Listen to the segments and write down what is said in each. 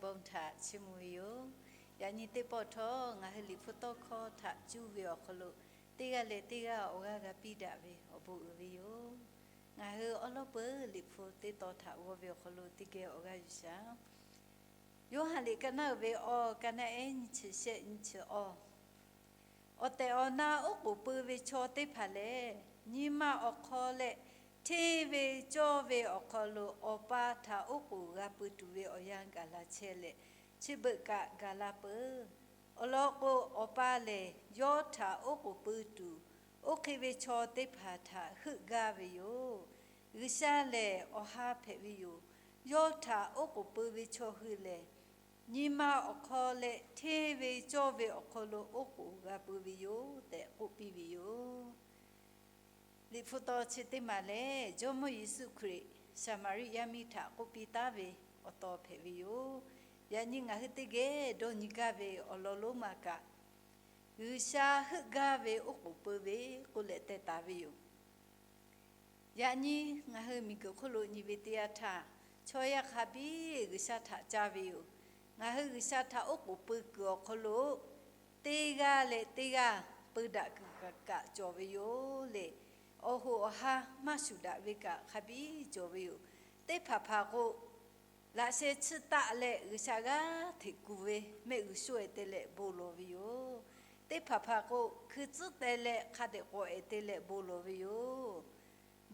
Bon htaꞈ chiˇ mvuh ve yoˬ. Yaꞈ nyi teˇ pawˆ htawˇ, ngaˬ hui Liꞈ hpu tawˇ hkawˇ htaꞈ cuˇ ve awˬ hk'aw lo, teˇ g'aˇ leh teˇ g'aˇ awˬ g'aˇ g'a piˇ daꞈ ve awˬ bon uiˍ ve yoˬ. Ngaˬ hui awˉ lawˉ peuˬ Liꞈ hpu teˇ tawn htaꞈ g'aw ve awˬ hk'aw lo teˇ geh awˬ g'aˇ yuˬ shaˍ. Yoˇhanˬ liꞈ ka naˉ uiˍ ve awˬ, ka naˉ ehˉ nyi chi shehˆ nyi chi awˬ, awˬ tehˬ awˬ na oˉ k'oˍ pui ve chaw teˇ hpaˍ lehˬ, nyi ma awˬ hk'aw leh hteˇ ve cawˇ ve awˬ hk'aw lo Awˬ pa htaꞈ oˉ k'oˍ g'a pui tuˬ ve awˬ yanˇ gaˬ la chehˇ leh, chi beuꞈ kaꞈ gaˬ la peuˬ. Awˬ lawn k'o, Awˬ pa lehˬ yawˇ htaꞈ oˉ k'oˍ pui tuˬ, oˇ hk'e ve chaw teˇ hpaˍ htaꞈ heuˆ gaˇ ve yoˬ. G'uiˬsha lehˬ awˬ ha hpehꞈ ve yoˬ. Yawˇ htaꞈ oˉ k'oˍ pui ve chaw hui lehˬ, nyi ma awˬ hk'aw leh hteˇ ve cawˇ ve awˬ hk'aw lo oˉ k'oˍ g'a pui ve yoˬ tehꞈ k'oˆ piˇ ve yoˬ. Liꞈ hpu tawn chi teˇ maˬ lehˬ, Jawˇmawˇ Yeˍsuˆ Hkriꞈ Saˍmaˍriˆ yaˇ miˇ htaꞈ k'oˆ piˇ taˉ ve awˬ tawn hpehꞈ ve yoˬ. Yaꞈ nyi ngaˬ hui teˇ geh dawˇ nyi gaˇ ve awˬ lawn lonˉ ma kaꞈ, G'uiˬsha heuˆ gaˇ ve oˉ k'oˍ pui ve k'oˆ leh teh taˍ ve yoˬ. Yaꞈ nyi ngaˬ hui miˬguiˬ hk'oˆ lo nyi ve teˇ yanˇ htaˇ, chaw yaˇ hk'a biˇ G'uiˬsha htaꞈ caˇ ve yoˬ. Ngaˬ hui G'uiˬsha htaꞈ oˉ k'oˍ pui kuiˬ awˬ hk'aw lo, teˇ g'aˇ leh teˇ g'aˇ peu daꞈ kuiˬ kaꞈ cawˬ ve yoˬ le. Awˬ hoꞈ awˬ ha maˇ shuˍ daꞈ ve kaꞈ hk'a biˇ cawˬ ve yoˬ. Teˇ hpaˍ hpaˍ k'o, laꞈ sheh tsuhˇ taˆ leh G'uiˬsha g'aˇ hteꞈ kuˬ ve mehˆ g'uiˬ shoˆ-ehˍ te leh bon lawˬ ve yoˬ. Teˇ hpaˍ hpaˍ k'o, hkui tcuhˉ teh leh hk'a dehꞈ k'awꞈ-ehˍ te leh bon lawˬ ve yoˬ.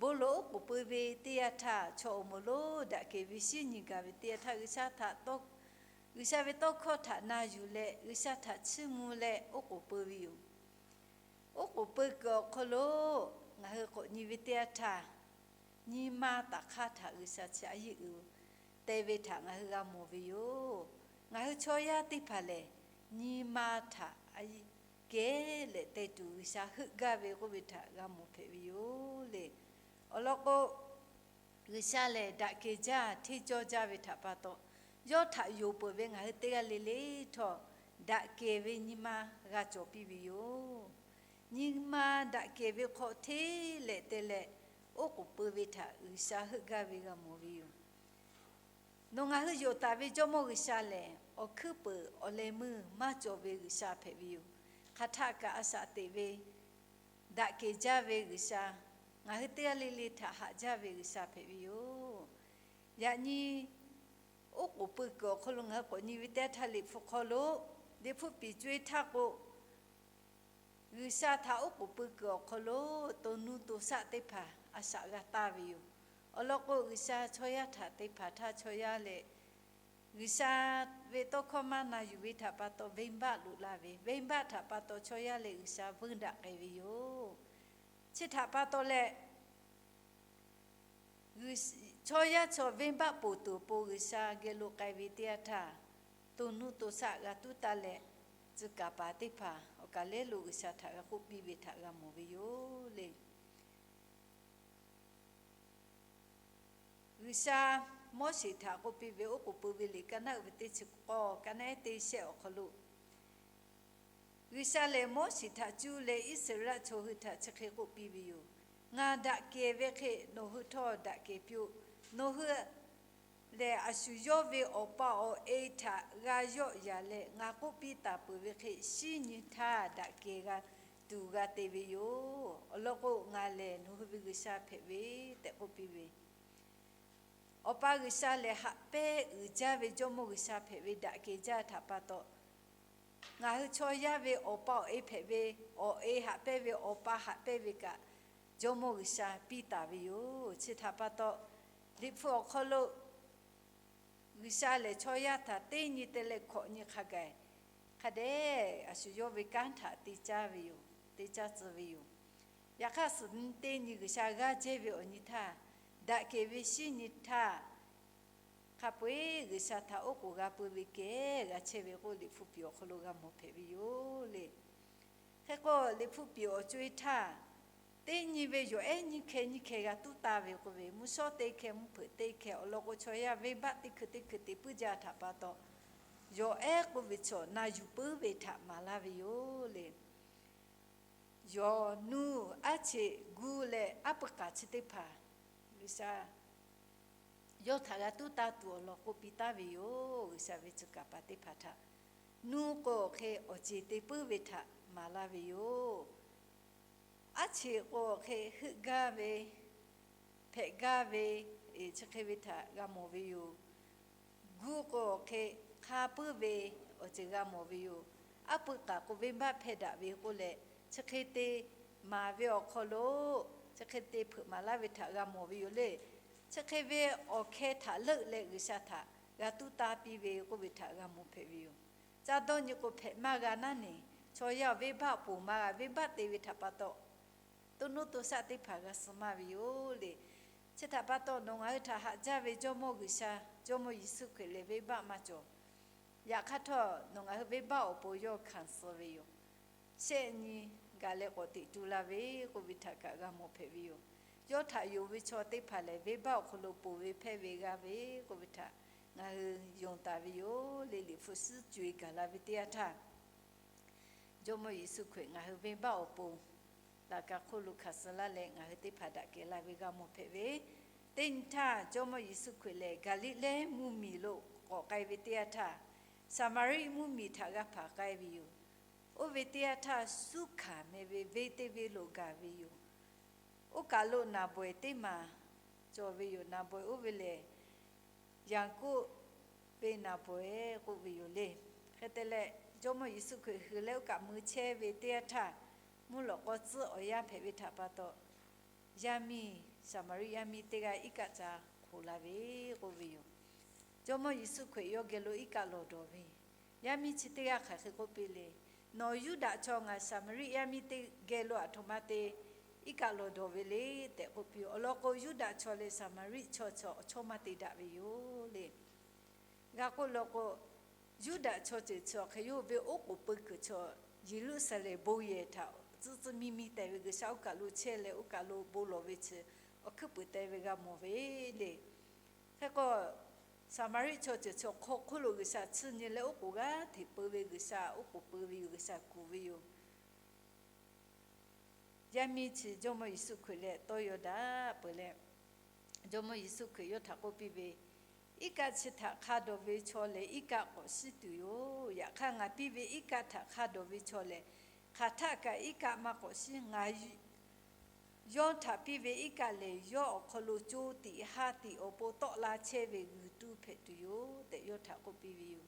Bon lawˬ oˉ k'oˍ pui ve teˇ yanˇ htaˇ, chaw awˬ moˍ lonˉ daꞈ kehˬ ve shinˉ nyi gaˬ ve teˇ yanˇ htaˇ, G'uiˬsha htaꞈ tawˇ, G'uiˬsha ve tawˇ hkawˇ htaꞈ na yuˬ leh G'uiˬsha htaꞈ chiˇ mvuh leh oˉ k'oˍ pui ve yoˬ. Oˉ k'oˍ pui kuiˬ awˬ hk'aw lo ngaˬ hui k'awꞈ nyi ve teˇ yanˇ htaˇ, nyi ma taꞈ hk'aˇ htaꞈ G'uiˬsha chi a yeˇ uiˍ te ve htaꞈ ngaˬ hui g'a mawˬ ve yoˬ. Ngaˬ hui chaw yaˇ teˇ hpaˍ lehˬ, nyi ma htaꞈ a yeˇ kehˉ leh te tuˬ G'uiˬsha heuˆ gaˇ ve k'oˆ ve htaꞈ g'a mawˬ hpehꞈ ve yoˬ le. Awˬ lawn k'o, G'uiˬsha lehˬ daꞈ kehˬ jaˇ hteˇ cawˇ jaˇ ve htaꞈ pa taw, yawˇ htaꞈ yonˍ peuˬ ve ngaˬ hui teˇ g'aˇ le le htawˇ, daꞈ kehˬ ve nyi ma g'a cawˬ piˇ ve yoˬ. Nyi ma daꞈ kehˬ ve hk'aw hteˇ leh te leh oˉ k'oˍ pui ve htaꞈ G'uiˬsha heuˆ gaˇ ve g'a mawˬ ve yoˬ. Nawˬ ngaˬ hui yonˍ taˍ ve Jawˇmawˇ G'uiˬsha lehˬ, awˬ hkuiˉ peuˍ awˬ leh meuˇ maˇ cawˬ ve G'uiˬsha hpehꞈ ve yoˬ. Hk'aˬ htaˆ kaꞈ a shaꞈ teꞈ ve, daꞈ kehˬ jaˇ ve G'uiˬsha, ngaˬ hui teˇ g'aˇ le le htaꞈ haꞈ jaˇ ve G'uiˬsha hpehꞈ ve yoˬ. Yaꞈ nyi oˉ k'oˍ pui kuiˬ awˬ hk'aw lo ngaˬ hui k'awꞈ nyi ve teˇ yanˇ htaˇ, Liꞈ hpu hk'aw lo, Liꞈ hpu piˍ co-e htaˇ k'o, G'uiˬsha htaꞈ oˉ k'oˍ pui kuiˬ awˬ hk'aw lo to nuˇ to shaˆ teˇ hpaˍ a shaꞈ g'a taˇ ve yoˬ. Awˬ lawn k'o, G'uiˬsha chaw yaˇ htaꞈ te hpanˍ htaˇ, chaw yaˇ lehˬ G'uiˬsha ve tawˇ hkawˇ maˇ na yuˬ ve htaꞈ pa taw venˇbaˆ loꞈ la ve, venˇbaˆ htaꞈ pa taw chaw yaˇ leh G'uiˬsha veuˇ daꞈ k'ai ve yoˬ. Chi htaꞈ pa taw leh, G'uiˬ, chaw yaˇ chaw venˇbaˆ poˬ tuˬ awˬ pon G'uiˬsha geh lo k'ai ve teˇ yanˇ htaˇ, to nuˇ to shaˆ g'a tuˉ taˇ leh, tcuh kaˍ paˍ teˇ hpaˍ awˬ kaˍ lehˉ lo G'uiˬsha htaꞈ g'a k'oˆ piˇ ve htaꞈ g'a mawˬ ve yoˬ le. G'uiˬsha Moˉseˍ htaꞈ k'oˆ piˇ ve, oˉ k'oˍ pui ve liꞈ ka naˉ uiˍ ve teˇ chi k'awˇ, ka naˉ ehˉ teˇ shehˆ awˬ hk'aw lo, G'uiˬsha lehˬ Moˉseˍ htaꞈ cuˇ leh Iˉsaˍreˍlaˆ chaw hui htaꞈ chi hk'e k'oˆ piˇ ve yoˬ. Ngaˬ daꞈ kehˬ ve hk'e nawˬ hui htawˇ daꞈ kehˬ piˇ-oˆ. Nawˬ hui lehˬ, a shu yawˇ ve awˬ pa awˬ e htaꞈ g'a yawˆ yaˍ leh, ngaˬ k'oˆ piˇ taˍ peuˬ ve hk'e shinˉ nyi htaˇ daꞈ kehˬ g'a tuˬ g'a te ve yoˬ. Awˬ lawn k'o, ngaˬ lehˬ nawˬ hui ve G'uiˬsha hpehꞈ ve tehꞈ k'oˆ piˇ ve Awˬ pa G'uiˬsha lehˬ, haꞈ pehnˇ uiˍ jaˇ ve Jawˇmawˇ G'uiˬsha hpehꞈ ve daꞈ kehˬ jaˇ htaꞈ pa taw, ngaˬ hui chaw yaˇ ve awˬ pa awˬ e hpehꞈ ve, awˬ e haꞈ pehnˇ ve, awˬ pa haꞈ pehnˇ ve kaꞈ, Jawˇmawˇ G'uiˬsha piˇ taˍ ve yoˬ. Chi htaꞈ pa taw, Liꞈ hpu awˬ hk'aw lo G'uiˬsha lehˬ chaw yaˇ htaꞈ teˇ nyi te leh hkawꞈ nyi hk'a gaˬ, hk'a dehꞈ a shu yawˇ ve kanˉ htaꞈ te caˇ ve yoˬ, te caˇ tcuh ve yoˬ. Yaꞈ hk'aˇ, suhˍ nyi teˇ nyi G'uiˬsha g'aˇ jehˇ ve awˬ nyi htaˇ, daꞈ kehˬ ve shinˉ nyi htaˇ, hk'a peu-eˬ G'uiˬsha htaꞈ oˉ k'oˍ g'a pui ve kehˬ g'a chehˇ ve k'o, Liꞈ hpu piˍ awˬ hk'aw lo g'a mawˬ hpehꞈ ve yoˬ le. Hk'e k'o, Liꞈ hpu piˍ awˬ co-e htaˇ, teˇ nyi ve yawˬ ehˉ nyiˇ hkeh nyiˇ hkeh g'a tuˉ taˇ ve k'oˆ ve, mvuhˇ shawˉ teˇ hkeh, mvuhˇ hpeuꞈ teˇ hkeh, awˬ lawn k'o chaw yaˇ venˇbaˆ teˇ hkui teˇ hkui te puiˉ jaˇ htaꞈ pa taw, yawˬ ehˉ k'oˆ ve chaw na yuˬ puiˉ ve htaꞈ maˍ laˇ ve yoˬ le. Yawˬ nuˇ aˉ cheꞈ gu leh aˉ pui k'aˍ chi teˇ hpaˍ G'uiˬsha yawˇ htaꞈ g'a tuˉ taˇ tuˬ awˬ lawn k'oˆ piˇ taˍ ve yoˬ. G'uiˬsha ve tcuh kaˍ paˍ teˇ hpaˍ htaꞈ nuˇ k'o awˬ hk'e awˬ ceˬ te puiˉ ve htaꞈ maˍ laˇ ve yoˬ. Aˉ cheꞈ k'o awˬ hk'e heuˆ gaˇ ve, hpehꞈ gaˇ ve, chi hk'e ve htaꞈ g'a mawˬ ve yoˬ. Guˇ k'o awˬ hk'e hk'a puiˉ ve awˬ ceuˬ g'a mawˬ ve yoˬ. Aˉ pui k'aˍ k'o venˇbaˆ hpehˇ daꞈ ve k'oˆ leh, chi hk'e te maˍ ve awˬ hk'aw lo chi hk'e te hpeuꞈ maˍ laˇ ve htaꞈ g'a mawˬ ve yoˬ le. Chi hk'e ve awˬ hkeh htaꞈ leuˆ leh G'uiˬsha htaꞈ g'a tuˉ taˇ piˇ ve k'oˆ ve htaꞈ g'a mawˬ hpehꞈ ve yoˬ. Caˇ dawˇ nyi k'o hpehꞈ maˇ g'a naˉ neˬ, chaw yaˇ venˇbaˆ ponˬ maˇ g'a, venˇbaˆ te ve htaꞈ pa taw, to nuˇ to shaˆ teˇ hpaˍ g'a suh maˇ ve yoˬ le. Chi htaꞈ pa taw, nawˬ ngaˬ hui htaꞈ haꞈ jaˇ ve Jawˇmawˇ G'uiˬsha, Jawˇmawˇ Yeˍsuˆ Hkriꞈ lehˬ venˇbaˆ maˇ cawˬ. Yaꞈ hk'aˇ htawˇ, nawˬ ngaˬ hui venˇbaˆ awˬ pon yawˇ hkanˍ suh ve yoˬ. Shehˆ nyi gaˬ leh k'awꞈ teꞈ tu la ve k'oˆ ve htaꞈ kaꞈ g'a mawˬ hpehꞈ ve yoˬ. Yawˇ htaꞈ yonˍ ve chaw teˇ hpaˍ lehˬ, venˇbaˆ awˬ hk'aw lo ponˬ ve hpehˇ ve g'a ve k'oˆ ve htaꞈ ngaˬ hui yonˍ taˍ ve yoˬ le. Liꞈ hpu suhˉ co-e gaˬ la ve teˇ yanˇ htaˇ, Jawˇmawˇ Yeˍsuˆ Hkriꞈ ngaˬ hui venˇbaˆ awˬ pon laꞈ ka hk'oˆ lo hkanˍ suh laˇ leh ngaˬ hui teˇ hpaˍ daꞈ kehˬ la ve g'a mawˬ hpehꞈ ve. Teˇ nyi htaˇ, Jawˇmawˇ Yeˍsuˆ Hkriꞈ lehˬ Gaˍliˍlehˇ mvuhˇmiˬ lo k'awꞈ k'ai ve teˇ yanˇ htaˇ, Saˍmaˍriˆ mvuhˇmiˬ htaꞈ g'a hpanˍ k'ai ve yoˬ. Oˇ ve teˇ yanˇ htaˇ, suˉ hkanˍ meh ve venˇ teˇ venˇ lo gaˬ ve yoˬ. Oˇ kaˬ lo naˍ bawehˬ teˇ maˬ cawˬ ve yoˬ. Naˍ bawehˬ oˇ ve lehˬ, Yaˍkoˆ ve naˍ bawehˬ k'oˆ ve yoˬ le. Hk'e te leh, Jawˇmawˇ Yeˍsuˆ Hkriꞈ hui leh oˇ kaꞈ mui chehˇ ve teˇ yanˇ htaˇ, mvuhˇ lawꞈ k'aw tcuhˉ awˬ yanˇ hpehꞈ ve htaꞈ pa taw, yaˇ miˇ, Saˍmaˍriˆ yaˇ miˇ teˇ g'aˇ iˉ kaˆ ca hk'oꞈ la ve k'oˆ ve yoˬ. Jawˇmawˇ Yeˍsuˆ Hkriꞈ yawˇ geh lo iˉ kaˆ lawˬ dawˬ ve, yaˇ miˇ chi teˇ g'aˇ hk'aˬ hk'e k'oˆ piˇ le, Nawˬ Yuˇdaꞈ chaw ngaˬ Saˍmaˍriˆ yaˇ miˇ teˇ geh lo aˬ htoꞈ ma te iˉ kaˆ lawˬ dawˬ ve le tehꞈ k'oˆ piˇ. Awˬ lawn k'o, Yuˇdaꞈ chaw leh Saˍmaˍriˆ chaw chi awˬ chawˇ maˇ te daꞈ ve yoˬ le. G'a k'oˆ law k'o, Yuˇdaꞈ chaw ceuˬ chi awˬ hk'e yawˇ ve oˉ k'oˍ pui kuiˬ chaw Yeˍruˆsaˍlehnˍ bon yehˬ htaꞈ tcuhˉ tcuhˉ miˇ miˇ teh ve, G'uiˬsha oˇ kaˬ lo chehˇ leh oˇ kaˬ lo bon lawˬ ve chi awˬ hkuiˉ puiˍ teh ve g'a mawˬ ve le. Hk'e k'o, Saˍmaˍriˆ chaw ceuˬ chi awˬ hk'aw hk'oˆ lo G'uiˬsha tsuhˇ nyi leh oˉ k'oˍ g'aˇ hteꞈ peu ve, G'uiˬsha oˉ k'oˍ peu ve yoˬ, G'uiˬsha kuˬ ve yoˬ. Yaˇ miˇ chi Jawˇmawˇ Yeˍsuˆ Hkriꞈ leh tawˇ yaw daꞈ peuˬ leh, Jawˇmawˇ Yeˍsuˆ Hkriꞈ yawˇ htaꞈ k'oˆ piˇ ve, Iˉ kaˆ chi htaꞈ hk'a dawˬ ve chaw lehˬ, iˉ kaˆ k'awꞈ shiˉ tuˬ yoˬ. Yaꞈ hk'aˇ, ngaˬ piˇ ve iˉ kaˆ htaꞈ hk'a dawˬ ve chaw lehˬ, hk'aˬ htaˆ kaꞈ iˉ kaˆ maˇ k'awꞈ shiˉ. Ngaˬ yawˇ htaꞈ piˇ ve iˉ kaˆ lehˬ, yawˇ awˬ hk'aw lo co tiꞈ ha tiꞈ awˬ pon tawˆ la chehˇ ve g'uiˬ tuˇ hpehꞈ tuˬ yoˬ tehꞈ, yawˇ htaꞈ k'oˆ piˇ ve yoˬ.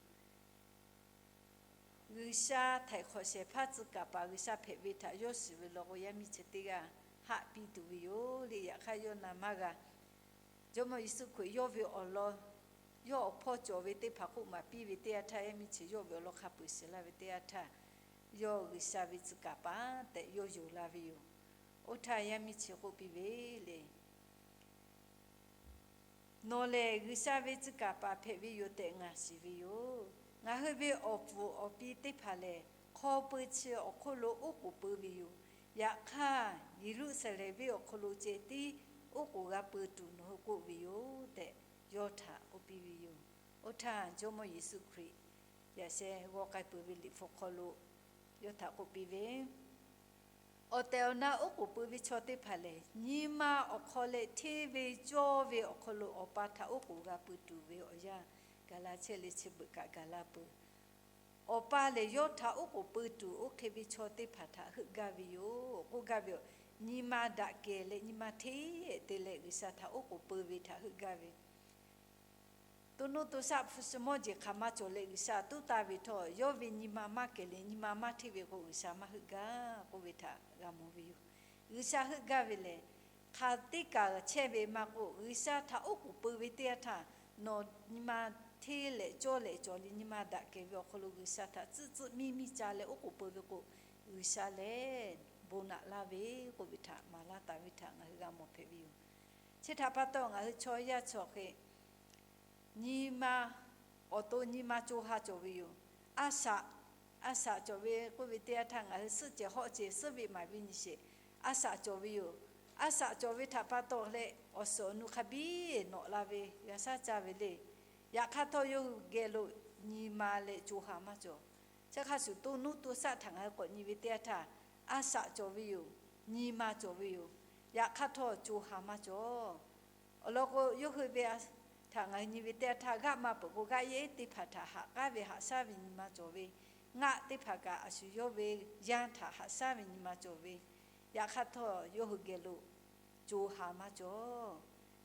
G'uiˬsha htaiˍ hk'awꞈ shehˍ hpaˇ tcuh kaˍ paˍ G'uiˬsha hpehꞈ ve htaꞈ yawˇ shiˍ ve law k'o, yaˇ miˇ chi teˇ g'aˇ haˆ piˇ tuˬ ve yoˬ le. Yaꞈ hk'aˇ, yawˇ na maˇ g'a. Jawˇmawˇ Yeˍsuˆ Hkriꞈ yawˇ ve awˬ lawn, yawˇ awˬ hpawˇ cawˬ ve teˇ hpaˍ k'oˆ maˍ piˇ ve teˇ yanˇ htaˇ, yaˇ miˇ chi yawˇ ve awˬ lawn hk'a peuˬ shiˍ laˇ ve teˇ yanˇ htaˇ, yawˇ G'uiˬsha ve tcuh kaˍ paˍ tehꞈ yawˇ yonˍ la ve yoˬ. Oˇ htaˇ yaˇ miˇ chi k'oˆ piˇ ve le, Nawˬ lehˬ G'uiˬsha ve tcuh kaˍ paˍ hpehꞈ ve yoˬ tehꞈ ngaˬ shiˍ ve yoˬ. Ngaˬ hui ve awˬ pfuhˍ awˬ pi teˇ hpaˍ lehˬ, hk'aw pui chi awˬ hk'oˆ lo oˉ k'oˍ peu ve yoˬ. Yaꞈ hk'aˇ, Yeˍruˆsaˍlehnˍ venˇ awˬ hk'aw lo ceh tiˉ oˉ k'oˍ g'a peu tuˬ nawˬ hui k'oˆ ve yoˬ tehꞈ, yawˇ htaꞈ k'oˆ piˇ ve yoˬ. Oˇ htaˇ, Jawˇmawˇ Yeˍsuˆ Hkriꞈ yaꞈ sheh g'aw k'ai peuˬ ve liꞈ hpu hk'aw lo yawˇ htaꞈ k'oˆ piˇ ve, Awˬ tehˬ awˬ na oˉ k'oˍ pui ve chaw teˇ hpaˍ lehˬ, nyi ma awˬ hk'aw leh hteˇ ve cawˇ ve awˬ hk'aw lo Awˬ pa htaꞈ oˉ k'oˍ g'a pui tuˬ ve awˬ yanˇ gaˬ la chehˇ leh, chi beuꞈ kaꞈ gaˬ la peuˬ. Awˬ pa lehˬ, yawˇ htaꞈ oˉ k'oˍ pui tuˬ oˇ hk'e ve chaw teˇ hpaˍ htaꞈ heuˆ gaˇ ve yoˬ. K'oˆ gaˇ ve, nyi ma daꞈ kehˬ leh nyi ma hteˇ te leh G'uiˬsha htaꞈ oˉ k'oˍ pui ve htaꞈ heuˆ gaˇ ve, to nuˇ to shaˆ hpu shi mawˇ jeˬ hk'aˬ ma cawˬ leh G'uiˬsha tuˉ taˇ ve htawˇ, yawˇ ve nyi ma maˇ kehˬ leh nyi ma maˇ hteˇ ve k'o, G'uiˬsha maˇ heuˆ gaˇ k'oˆ ve htaꞈ g'a mawˬ ve yoˬ. G'uiˬsha heuˆ gaˇ ve lehˬ, hk'aˬ teˇ kaˬ chehˇ ve maˇ k'oˆ, G'uiˬsha htaꞈ oˉ k'oˍ pui ve teˇ yanˇ htaˇ, nawˬ nyi ma hteˇ leh cawˇ leh cawˬ leh nyi ma daꞈ kehˬ ve awˬ hk'aw lo G'uiˬsha htaꞈ tcuhˆ tcuhˆ miˇ miˇ ca leh oˉ k'oˍ pui ve k'o, G'uiˬsha lehˬ bon naꞈ laˇ ve k'oˆ ve htaꞈ maˍ laˇ taˍ ve htaꞈ ngaˬ hui g'a mawˬ hpehꞈ ve yoˬ. Chi htaꞈ pa taw, ngaˬ hui chaw yaˇ chi awˬ hk'e nyi ma, awˬ to nyi ma co ha cawˬ ve yoˬ. A shaꞈ, a shaꞈ cawˬ ve k'oˆ ve teˇ yanˇ htaˇ, ngaˬ hui suhˆ cehˬ hawˆ cehˬ suhˆ ve maˍ ve nyi sheˍ, a shaꞈ cawˬ ve yoˬ. A shaꞈ cawˬ ve htaꞈ pa taw leh, awˬ suhˍ awˬ nu hk'a biˇ nawꞈ la ve g'a shaˉ caˇ ve le. Yaꞈ hk'aˇ htawˇ, yawˇ hui geh lo nyi ma leh co ha maˇ cawˬ. Chi hk'a shuˍ, to nuˇ to shaˆ htaꞈ ngaˬ hui k'awꞈ nyi ve teˇ yanˇ htaˇ, a shaꞈ cawˬ ve yoˬ, nyi ma cawˬ ve yoˬ. Yaꞈ hk'aˇ htawˇ, co ha maˇ cawˬ. Awˬ lawn k'o, yawˇ hui ve a htaꞈ ngaˬ hui nyi ve teˇ yanˇ htaˇ, g'aˆ maˇ peuˬ k'o g'aˆ yeˉ teˇ hpaˍ htaꞈ haꞈ k'aˉ ve haꞈ shaˉ ve nyi ma cawˬ ve, ngaˆ teˇ hpaˍ kaꞈ a shu yawˇ ve yanˇ htaꞈ haꞈ shaˉ ve nyi ma cawˬ ve, yaꞈ hk'aˇ htawˇ yawˇ hui geh lo co ha maˇ cawˬ.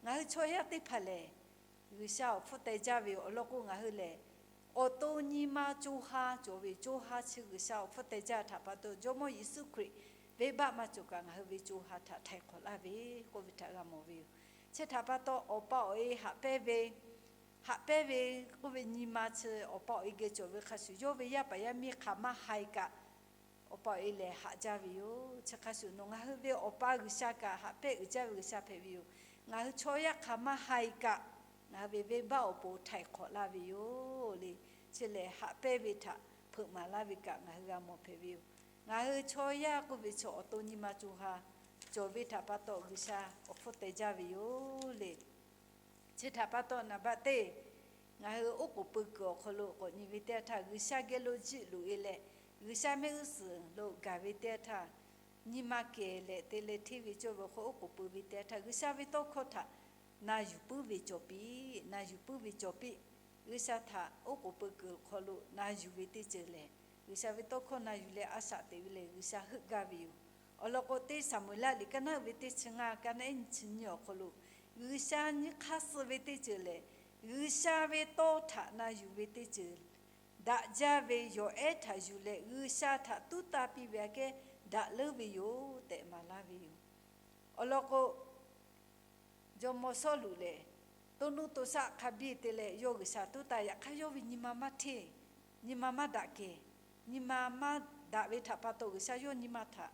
Ngaˬ hui chaw yaˇ teˇ hpaˍ lehˬ, G'uiˬsha awˬ hpfuhˇ teh jaˇ ve yoˬ. Awˬ lawn k'o, ngaˬ hui lehˬ awˬ to nyi ma co ha cawˬ ve yoˬ. Co ha chi G'uiˬsha awˬ hpfuhˇ teh jaˇ htaꞈ pa taw, Jawˇmawˇ Yeˍsuˆ Hkriꞈ venˇbaˆ maˇ cawˬ kaꞈ ngaˬ hui ve co ha htaꞈ htaiˍ hk'awꞈ laˇ ve k'oˆ ve htaꞈ g'a mawˬ ve yoˬ. Chi htaꞈ pa taw, awˬ pa awˬ e haꞈ pehnˇ ve, haꞈ pehnˇ ve k'oˆ ve nyi ma chi awˬ pa awˬ e geh cawˬ ve hk'a shuˍ, yawˇ ve yaˇ paˍ yaˇ miˇ hk'aˬ maˇ haiˬ kaꞈ, awˬ pa awˬ e lehˬ haꞈ jaˇ ve yoˬ. Chi hk'a shuˍ nawˬ ngaˬ hui ve awˬ pa G'uiˬsha kaꞈ haꞈ pehnˇ uiˍ jaˇ ve G'uiˬsha hpehꞈ ve yoˬ. Ngaˬ hui chaw yaˇ hk'aˬ maˇ haiˬ kaꞈ, ngaˬ hui ve venˇbaˆ awˬ pon htaiˍ hk'awꞈ laˇ ve yoˬ le. Chi lehˬ, haꞈ pehnˇ ve htaꞈ hpeuꞈ maˍ laˇ ve kaꞈ ngaˬ hui g'a mawˬ hpehꞈ ve yoˬ. Ngaˬ hui chaw yaˇ k'oˆ ve chaw awˬ to nyi ma co ha cawˬ ve htaꞈ pa taw, G'uiˬsha awˬ hpfuhˇ teh jaˇ ve yoˬ le. Chi htaꞈ pa taw, naˍ baˆ teˇ, ngaˬ hui oˉ k'oˍ pui kuiˬ awˬ hk'aw lo k'awꞈ nyi ve teˇ yanˇ htaˇ, G'uiˬsha geh lo jiˆ loꞈ e leh, G'uiˬsha mehˆ g'uˇ suhˍ lo gaˬ ve teˇ yanˇ htaˇ, nyi ma kehˬ leh te leh hteˇ ve cawˇ ve awˬ hk'aw oˉ k'oˍ pui ve teˇ yanˇ htaˇ, G'uiˬsha ve tawˇ hkawˇ htaꞈ na yuˬ puiˉ ve cawˬ piˇ, na yuˬ puiˉ ve cawˬ piˇ. G'uiˬsha htaꞈ oˉ k'oˍ pui kuiˬ awˬ hk'aw lo na yuˬ ve teˇ ceuˬ lehˬ, G'uiˬsha ve tawˇ hkawˇ na yuˬ leh a shaꞈ teꞈ ve lehˬ, G'uiˬsha heuˆ gaˇ ve yoˬ. Awˬ lawn k'o, teˇ Saˍmo-eˍlaˆ liꞈ kaˇ naˉ uiˍ ve teˇ chi ngaˇ, kaˇ naˉ ehˉ nyiˇ chi nyiˇ awˬ hk'aw lo, G'uiˬsha nyi hk'aˇ suh ve teˇ ceuˬ lehˬ, G'uiˬsha ve tawˇ htaꞈ na yuˬ ve teˇ ceuˬ, daꞈ jaˇ ve yawˬ ehˉ htaꞈ yuˬ leh G'uiˬsha htaꞈ tuˉ taˇ piˇ ve aꞈ kehˉ daꞈ leuˉ ve yoˬ tehꞈ maˍ laˇ ve yoˬ. Awˬ lawn k'o, jawˇmawˇ Sawˉluꞈ lehˬ, to nuˇ to shaˆ hk'a biˇ te leh yawˇ G'uiˬsha tuˉ taˇ, yaꞈ hk'aˇ yawˇ ve nyi ma maˇ hteˇ, nyi ma maˇ daꞈ kehˬ, nyi ma maˇ daꞈ ve htaꞈ pa taw G'uiˬsha yawˇ nyi ma htaꞈ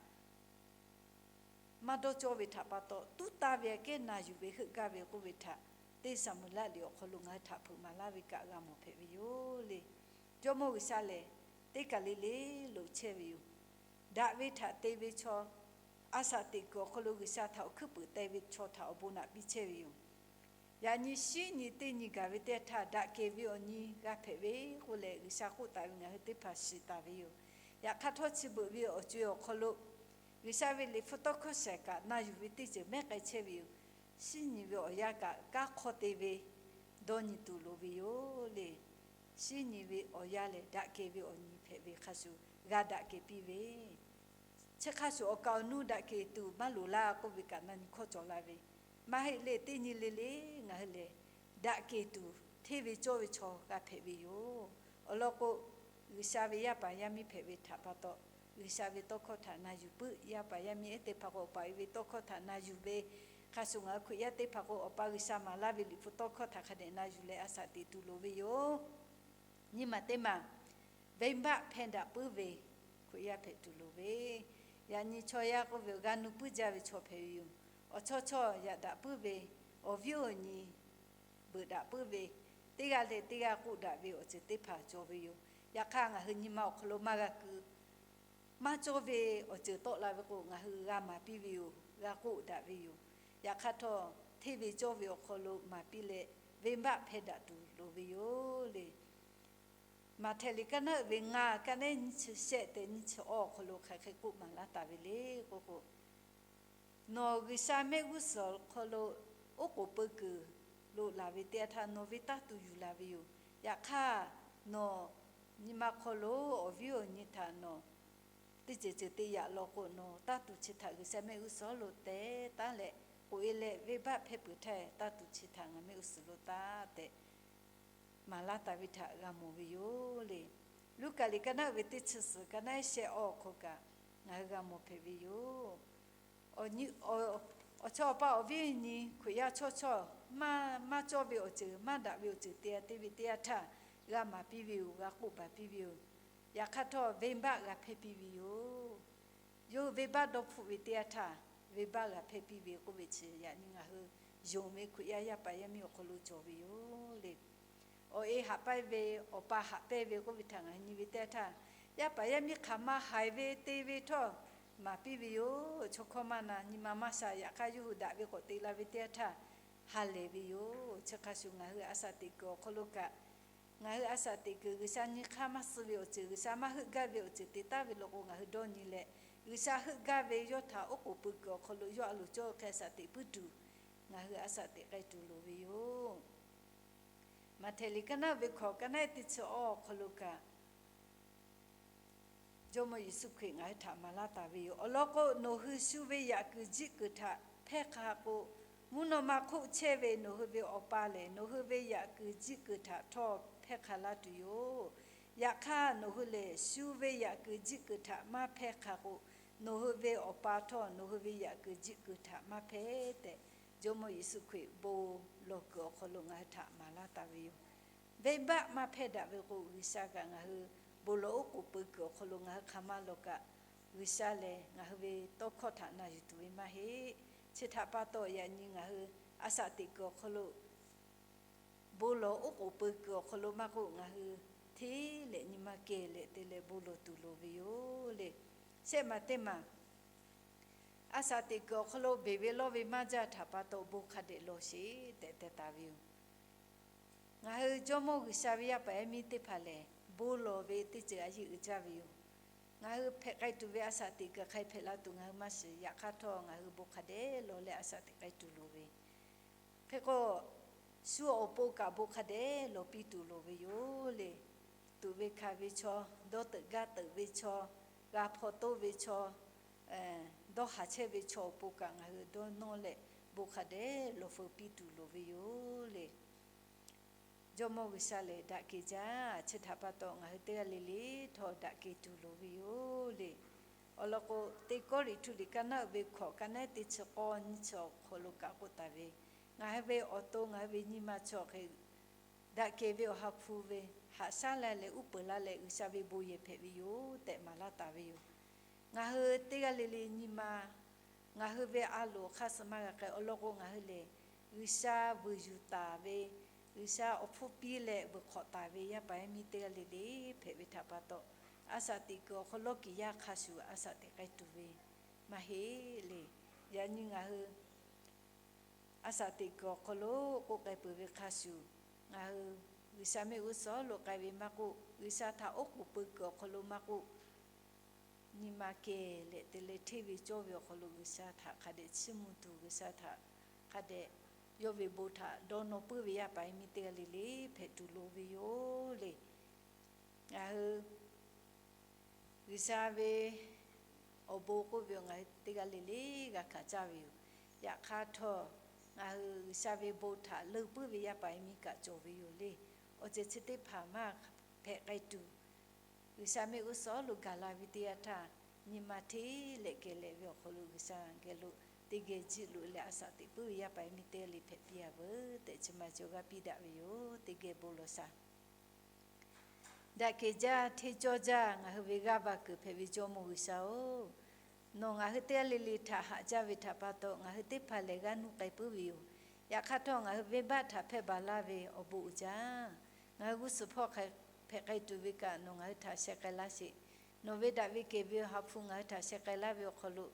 maˇ dawˇ cawˇ ve htaꞈ pa taw, tuˉ taˇ ve aꞈ kehˉ na yuˬ ve heuˆ gaˇ ve k'oˆ ve htaꞈ teˇ Saˍmo-eˍlaˆ liꞈ awˬ hk'aw lo ngaˬ hui htaꞈ hpeuꞈ maˍ laˇ ve kaꞈ g'a mawˬ hpehꞈ ve yoˬ le. Jawˇmawˇ G'uiˬsha lehˬ, teˇ kaˬ le le lo chehˇ ve yoˬ. Daꞈ ve htaꞈ te ve chaw, a shaꞈ teꞈ kuiˬ awˬ hk'aw lo G'uiˬsha htaꞈ awˬ hkuiˉ puiˍ te ve chaw htaꞈ awˬ bon naꞈ piˇ chehˇ ve yoˬ. Yaꞈ nyi shinˉ nyi teˇ nyi gaˬ ve teˇ yanˇ htaˇ, daꞈ kehˬ ve awˬ nyi g'a hpehꞈ ve k'oˆ leh G'uiˬsha k'oˆ taˍ ve ngaˬ hui teˇ hpaˍ shiˍ taˍ ve yoˬ. Yaꞈ hk'aˇ htawˇ, chi beuꞈ ve awˬ co-e awˬ hk'aw lo G'uiˬsha ve liꞈ hpu tawˇ hkawˇ shehˍ kaꞈ na yuˬ ve teˇ ceuˬ mehˉ k'ai chehˇ ve yoˬ. Shinˉ nyi ve awˬ yanˇ kaꞈ kanˉ hk'awˇ te ve dawˇ nyi tuˬ loˍ ve yoˬ le. Shinˉ nyi ve awˬ yanˇ lehˬ, daꞈ kehˬ ve awˬ nyi hpehꞈ ve hk'a shuˍ g'a daꞈ kehˬ piˇ ve, chi hk'a shuˍ awˬ kaˍ awˬ nu daꞈ kehˬ tuˬ maˇ loˍ laˇ k'oˆ ve kaꞈ na nyi hkawˇ cawˬ la ve, maˇ heˆ le. Teˇ nyi le le ngaˬ hui lehˬ, daꞈ kehˬ tuˬ hteˇ ve cawˇ ve chaw g'a hpehꞈ ve yoˬ. Awˬ lawn k'o, G'uiˬsha ve yaˇ paˍ yaˇ miˇ hpehꞈ ve htaꞈ pa taw, G'uiˬsha ve tawˇ hkawˇ htaꞈ na yuˬ puiˉ. Yaˇ paˍ yaˇ miˇ ehˉ teˇ hpaˍ k'o, awˬ pa awˬ e ve tawˇ hkawˇ htaꞈ na yuˬ ve hk'a shuˍ, ngaˬ hui Hkriꞈ yaˇ teˇ hpaˍ k'o, awˬ pa G'uiˬsha maˍ laˇ ve liꞈ hpu tawˇ hkawˇ htaꞈ hk'a dehꞈ na yuˬ leh a shaꞈ teꞈ tuˬ loˍ ve yoˬ. Nyiˇ maˬ teˇ maˬ, venˇbaˆ hpehˇ daꞈ puiˉ ve Hkriꞈ yaˇ hpehꞈ tuˬ loˍ ve, yaꞈ nyi chaw yaˇ k'oˆ ve g'a nu puiˉ jaˇ ve chaw hpehꞈ ve yoˬ. Awˬ chawˇ chawˇ yaꞈ daꞈ puiˉ ve, awˬ viˉ awˬ nyi beuꞈ daꞈ puiˉ ve, teˇ g'aˇ leh teˇ g'aˇ k'oˆ daꞈ ve awˬ ceuˬ teˇ hpaˍ cawˬ ve yoˬ. Yaꞈ hk'aˇ, ngaˬ hui nyi ma awˬ hk'aw lo maˇ g'a ku, maˇ cawˇ ve awˬ ceuˬ tawˆ la ve k'o, ngaˬ hui g'a maˍ piˇ ve yoˬ, g'a k'oˆ daꞈ ve yoˬ. Yaꞈ hk'aˇ htawˇ, hteˇ ve cawˇ ve awˬ hk'aw lo maˍ piˇ leh, venˇbaˆ hpehˇ daꞈ tuˬ loˍ ve yoˬ le. Maꞈhtehˍ liꞈ kaˇ naˉ uiˍ ve ngaˇ, kaˇ naˉ ehˉ nyiˇ chi shehˆ tehꞈ nyiˇ chi awˇ awˬ hk'aw lo hk'aˬ hk'e k'oˆ maˍ laˇ taˍ ve le k'oˆ k'o, nawˬ G'uiˬsha mehˆ g'uˇ suhˍ awˬ hk'aw lo oˉ k'oˍ pui kuiˬ lo laˬ ve teˇ yanˇ htaˇ, nawˬ ve taˇ tuˬ yuˬ laˬ ve yoˬ. Yaꞈ hk'aˇ, nawˬ nyi ma hk'aw lo awˬ viˉ awˬ nyi htaꞈ nawˬ teˇ ceuˬ ceuˬ te yaꞈ law k'o, nawˬ taˇ tuˬ chi htaꞈ G'uiˬsha mehˆ g'uˇ suhˍ lo teh taˉ leh, k'oꞈ e leh venˇbaˆ hpehˇ peuˬ htaˇ, taˇ tuˬ chi htaꞈ ngaˬ mehˆ g'uˇ suhˍ lo taˇ tehꞈ maˍ laˇ taˍ ve htaꞈ g'a mawˬ ve yoˬ le. Luˉkaꞈ liꞈ kaˇ naˉ uiˍ ve teˇ chi suhˍ, kaˇ naˉ ehˉ shehˆ awˇ awˬ hk'aw kaꞈ ngaˬ hui g'a mawˬ hpehꞈ ve yoˬ. Awˬ nyi, awˬ, awˬ chawˇ awˬ pa awˬ viˉ nyi Hkriꞈ yaˇ chawˇ chawˇ maˇ, maˇ cawˇ ve awˬ ceuˬ, maˇ daꞈ ve awˬ ceuˬ te a te ve teˇ yanˇ htaˇ, g'a maˍ piˇ ve yoˬ, g'a k'oˆ baˬ piˇ ve yoˬ. Yaꞈ hk'aˇ htawˇ, venˇbaˆ g'a hpehˇ piˇ ve yoˬ. Yawˇ hui venˇbaˆ dawˇ hpfuhˆ ve teˇ yanˇ htaˇ, venˇbaˆ g'a hpehˇ piˇ ve k'oˆ ve chi yaꞈ nyi ngaˬ hui yonˍ ve Hkriꞈ yaˇ yaˇ paˍ yaˇ miˇ awˬ hk'aw lo cawˬ ve yoˬ le. Awˬ e haꞈ pehnˇ ve, awˬ pa haꞈ pehnˇ ve k'oˆ ve htaꞈ ngaˬ hui nyi ve teˇ yanˇ htaˇ, yaˇ paˍ yaˇ miˇ hk'aˬ ma haiˬ ve te ve htawˇ maˍ piˇ ve yoˬ. Chaw hkawˇ maˇ na, nyi ma maˇ sha, yaꞈ hk'aˇ yawˇ hui daꞈ ve k'awꞈ te la ve teˇ yanˇ htaˇ ha lehˬ ve yoˬ. Chi hk'a shuˍ, ngaˬ hui a shaꞈ teꞈ kuiˬ awˬ hk'aw lo kaꞈ, ngaˬ hui a shaꞈ teꞈ kuiˬ G'uiˬsha nyi hk'aˇ maˇ suh ve awˬ ceuˬ, G'uiˬsha maˇ heuˆ gaˇ ve awˬ ceuˬ te taˍ ve law k'o, ngaˬ hui dawˇ nyi leh, G'uiˬsha heuˆ gaˇ ve yawˇ htaꞈ oˉ k'oˍ pui kuiˬ awˬ hk'aw lo yawˇ a loˍ cawˇ hk'e a shaꞈ teꞈ puiˉ tuˬ, ngaˬ hui a shaꞈ teꞈ k'ai tuˬ loˍ ve yoˬ. Maꞈhtehˍ liꞈ kaˇ naˉ ve hkawꞈ, kaˇ naˉ teˇ chi awˇ awˬ hk'aw lo kaꞈ, Jawˇmawˇ Yeˍsuˆ Hkriꞈ ngaˬ hui htaꞈ maˍ laˇ taˍ ve yoˬ. Awˬ lawn k'o, nawˬ hui shu ve yaꞈ kuiˬ jiˆ kuiˬ htaꞈ hpehˇ hk'a k'o, mvuhˇ naw ma hk'oˆ chehˇ ve nawˬ hui ve Awˬ pa lehˬ, nawˬ hui ve yaꞈ kuiˬ jiˆ kuiˬ htaꞈ htawˇ hpehˇ hk'a laˇ tuˬ yoˬ. Yaꞈ hk'aˇ, nawˬ hui lehˬ shu ve yaꞈ kuiˬ jiˆ kuiˬ htaꞈ maˇ hpehˇ hk'a k'o, nawˬ hui ve Awˬ pa htawˇ nawˬ hui ve yaꞈ kuiˬ jiˆ kuiˬ htaꞈ maˇ hpehˇ tehꞈ, Jawˇmawˇ Yeˍsuˆ Hkriꞈ bon lawˬ kuiˬ awˬ hk'aw lo ngaˬ hui htaꞈ maˍ laˇ taˍ ve yoˬ. Venˇbaˆ maˇ hpehˇ daꞈ ve k'o, G'uiˬsha kaꞈ ngaˬ hui bon lawˬ oˉ k'oˍ pui kuiˬ awˬ hk'aw lo ngaˬ hui hk'aˬ ma lawˬ kaꞈ, G'uiˬsha lehˬ ngaˬ hui ve tawˇ hkawˇ htaꞈ na yuˬ tuˬ ve maˇ heˆ. Chi htaꞈ pa taw, yaꞈ nyi ngaˬ hui a shaꞈ teꞈ kuiˬ awˬ hk'aw lo bon lawˬ oˉ k'oˍ pui kuiˬ awˬ hk'aw lo maˇ k'oˆ, ngaˬ hui hteˇ leh nyi ma kehˬ leh te leh bon lawˬ tuˬ loˍ ve yoˬ le. Shehˆ maˬ teˇ maˬ, a shaꞈ teꞈ kuiˬ awˬ hk'aw lo beˬ ve lawˇ ve maˇ jaˇ htaꞈ pa taw bon hk'a dehꞈ lawˬ sheˍ tehꞈ teh taˍ ve yoˬ. Ngaˬ hui Jawˇmawˇ G'uiˬsha ve yaˇ paˍ yaˇ miˇ teˇ hpaˍ lehˬ, bon lawˬ ve teˇ ceuˬ a yeˇ uiˍ jaˇ ve yoˬ. Ngaˬ hui hpehꞈ k'ai tuˬ ve a shaꞈ teꞈ kuiˬ hk'aˬ hk'e hpehꞈ la tuˬ ngaˬ hui maˇ shiˍ. Yaꞈ hk'aˇ htawˇ, ngaˬ hui bon hk'a dehꞈ lawˬ leh a shaꞈ teꞈ k'ai tuˬ loˍ ve, hk'e k'o, shu awˬ pon kaꞈ bon hk'a dehꞈ lawˬ piˇ tuˬ loˍ ve yoˬ le. Tuꞈ ve hkanˍ ve chaw, dawˇ teuꞈ gaˇ teuꞈ ve chaw, g'a hpaw toˇ ve chaw, dawˇ haˍ chehˇ ve chaw awˬ pon kaꞈ ngaˬ hui dawˇ nawˇ leh bon hk'a dehꞈ lawˬ feu piˇ tuˬ loˍ ve yoˬ le. Jawˇmawˇ G'uiˬsha lehˬ daꞈ kehˬ jaˇ. Chi htaꞈ pa taw, ngaˬ hui teˇ g'aˇ le le htawˇ daꞈ kehˬ tuˬ loˍ ve yoˬ le. Awˬ lawn k'o, Teˇ Kawˇrenˍhtuˆ liꞈ kaˇ naˉ uiˍ ve hkawꞈ, kaˇ naˉ teˇ chi k'awˇ nyiˇ chi awˬ hk'aw lo kaꞈ k'oˆ taˍ ve, ngaˬ hui ve awˬ to ngaˬ hui ve nyi ma chi awˬ hk'e daꞈ kehˬ ve Awˬ ha hpu ve haꞈ shaˉ la leh uˉ peunˍ la leh G'uiˬsha ve bon yehˬ hpehꞈ ve yoˬ tehꞈ maˍ laˇ taˍ ve yoˬ. Ngaˬ hui teˇ g'aˇ le le nyi ma, ngaˬ hui ve a loˍ hk'aˇ suh maˇ g'a k'ai. Awˬ lawn k'o, ngaˬ hui lehˬ G'uiˬsha vuiˬ yuˬ taˍ ve, G'uiˬsha awˬ hpfuhˇ piˇ leh vuiˬ hk'awꞈ taˍ ve yaˇ paˍ yaˇ miˇ teˇ g'aˇ le le hpehꞈ ve htaꞈ pa taw, a shaꞈ teꞈ kuiˬ awˬ hk'aw lo kiˬ yaˇ hk'a shuˍ a shaꞈ teꞈ k'ai tuˬ ve maˇ heˆ le. Yaꞈ nyi ngaˬ hui a shaꞈ teꞈ kuiˬ awˬ hk'aw lo k'oˆ k'ai peuˬ ve hk'a shuˍ, ngaˬ hui G'uiˬsha mehˆ g'uˇ suhˍ lo k'ai ve maˇ k'oˆ, G'uiˬsha htaꞈ oˉ k'oˍ pui kuiˬ awˬ hk'aw lo maˇ k'oˆ, nyi ma kehˬ leh te leh hteˇ ve cawˇ ve awˬ hk'aw lo G'uiˬsha htaꞈ hk'a dehꞈ chiˇ mvuh tuˬ, G'uiˬsha htaꞈ hk'a dehꞈ yawˇ ve bon htaꞈ dawˇ nawˇ puiˉ ve yaˇ paˍ yaˇ miˇ teˇ g'aˇ le le hpehꞈ tuˬ loˍ ve yoˬ le. Ngaˬ hui G'uiˬsha ve awˬ bon k'oˆ ve awˬ ngaˬ hui teˇ g'aˇ le le g'a hkanˍ caˇ ve yoˬ. Yaꞈ hk'aˇ htawˇ, ngaˬ hui G'uiˬsha ve bon htaꞈ leuˬ puiˉ ve yaˇ paˍ yaˇ miˇ kaꞈ cawˬ ve yoˬ le. Awˬ ceuˬ chi teˇ hpaˍ maˇ hpehꞈ k'ai tuˬ, G'uiˬsha mehˆ g'uˇ suhˍ lo gaˬ la ve teˇ yanˇ htaˇ, nyi ma hteˇ leh kehˬ leh ve awˬ hk'aw lo G'uiˬsha geh lo teˇ geh jiˆ loꞈ leh a shaꞈ teꞈ puiˉ ve yaˇ paˍ yaˇ miˇ teˇ g'aˇ le hpehꞈ piˇ a veuˬ tehꞈ, chi ma cawˬ g'a piˇ daꞈ ve yoˬ. Teˇ geh bon lawˬ shaˍ. Daꞈ kehˬ jaˇ, hteˇ cawˇ jaˇ, ngaˬ hui ve g'aˇ va kuiˬ hpehꞈ ve Jawˇmawˇ G'uiˬsha-oˬ, nawˬ ngaˬ hui teˇ g'aˇ le le htaꞈ haꞈ jaˇ ve htaꞈ pa taw, ngaˬ hui teˇ hpaˍ lehˬ g'aˇ nuˇ k'ai puiˉ ve yoˬ. Yaꞈ hk'aˇ htawˇ, ngaˬ hui venˇbaˆ htaꞈ hpehˇ baˬ laˇ ve awˬ bon uiˍ jaˇ. Ngaˬ hui g'uˇ suhˍ hpawˇ hk'a hpehꞈ k'ai tuˬ ve kaꞈ nawˬ ngaˬ hui htaꞈ sheh k'ai laˇ sheˍ. Nawˬ ve daꞈ ve kehˬ ve Awˬ ha hpu ngaˬ hui htaꞈ sheh k'ai laˇ ve awˬ hk'aw lo,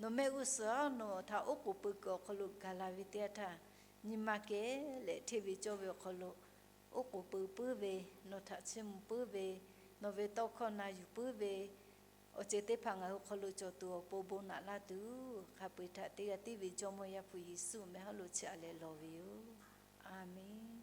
nawˬ mehˆ g'uˇ suhˍ nawˬ htaꞈ oˉ k'oˍ pui kuiˬ awˬ hk'aw lo gaˬ la ve teˇ yanˇ htaˇ, nyi ma kehˬ leh hteˇ ve cawˇ ve awˬ hk'aw lo oˉ k'oˍ pui puiˉ ve, nawˬ htaꞈ chiˇ mvuh puiˉ ve, nawˬ ve tawˇ hkawˇ na yuˬ puiˉ ve, awˬ ceuˬ teˇ hpaˍ ngaˬ hui hk'aw lo cawˬ tuˬ awˬ pon bon naꞈ laˇ tuˬ, hk'a peu-eˬ htaꞈ teˇ g'aˇ tiˉ ve Jawˇmawˇ Yaˇ hpu Yeˍsuˆ meh haˉ lo chiˇ aꞈ leh lawˬ ve yoˬ. A menˬ.